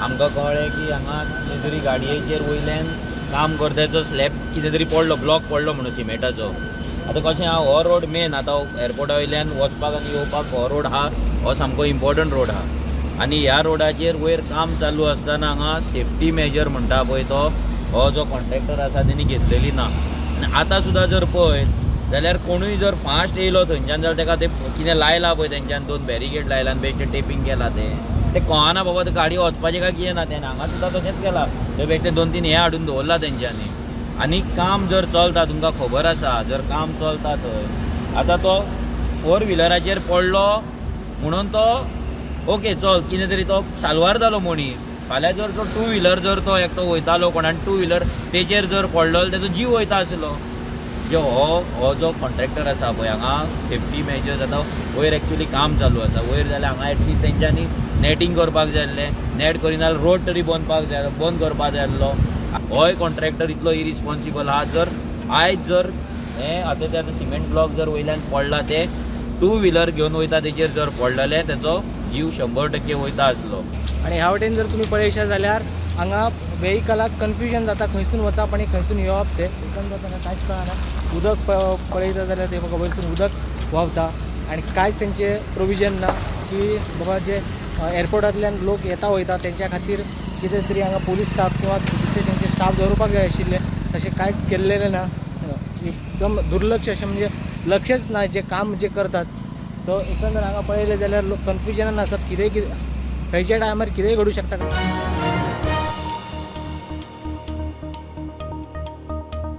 आमकां कळ्ळें की हांगा कितें तरी गाडयेचेर वयल्यान काम करताचो स्लॅब कितें तरी पडलो, ब्लॉक पडलो म्हणून सिमेंटाचो. आतां कशें आहा, हो रोड मेन आतां एअरपोर्टा वयल्यान वचपाक आनी येवपाक हो रोड आहा, हो सामको इम्पॉर्टंट रोड आहा. आनी ह्या रोडाचेर वयर काम चालू आसतना हांगा सेफ्टी मेजर म्हणटा पळय तो हो जो कॉन्ट्रॅक्टर आसा तेणी घेतलेली ना. आनी आतां सुद्दां जर पळयत जाल्यार कोणूय जर फास्ट येयलो थंयच्यान जाल्यार तेका ते कितें लायलां पळय तेंच्यान, 2 बॅरिकेड लायला आनी बेश्टें टेपींग केलां, तें तें कळना बाबा ते गाडी वचपाचें काय कितें ना. तेणें हांगा सुद्दां तशेंच केलां, ते बेश्टे 2-3 हें हाडून दवरलां तेंच्यांनी. आनी काम जर चलता तुमकां खबर आसा, जर काम चलता थंय आतां तो 4 व्हिलराचेर पडलो म्हणून तो ओके चल कितें तरी तो साल्वार जालो मनीस. फाल्यां जर तो 2 व्हिलर जर तो एकटो वयतालो कोणान 2 व्हिलर तेचेर जर पडलो जाल्यार तेजो जीव वयता आसलो. म्हणजे हो जो कॉन्ट्रॅक्टर आसा पळय हांगा सेफ्टी मेजर्स आतां वयर एक्चुली काम चालू आसा वयर, जाल्यार हांगा एटलिस्ट तेंच्यांनी नॅटींग करपाक जाय आसलें, नॅट करिना जाल्यार रोड तरी बंद जाय, बंद करपाक जाय आसलो. होय कॉन्ट्रॅक्टर इतलो इरिस्पॉन्सिबल आहा. जर आयज जर हें आतां ते आतां सिमेंट ब्लॉक जर वयल्यान पडला ते 2 व्हिलर घेवन वयता तेचेर जर पडलेले तेचो जीव 100% वयता आसलो. आनी ह्या वटेन जर तुमी पळयशात जाल्यार हांगा वेहिकलाक कन्फ्युजन जाता, खंयसून वचप आनी खंयसून येवप तें एकदम तांकां कांयच कळना. उदक पळयता जाल्यार ते बघा वयरसून उदक व्हांवता आनी कांयच तेंचें प्रोविजन ना की बाबा जे एअरपोर्टांतल्यान लोक येता वयता तेंच्या खातीर कितें तरी हांगा पोलीस स्टाफ किंवा दुसरे तेंचे स्टाफ दवरपाक जाय आशिल्ले, तशें कांयच केल्लेलें ना. एकदम दुर्लक्ष अशें म्हणजे लक्षच ना जे काम जे करतात. सो एकंदर हांगा पळयलें जाल्यार लोक कन्फ्युजनान आसात, कितेंय कितें खंयच्या टायमार कितेंय घडूं शकता.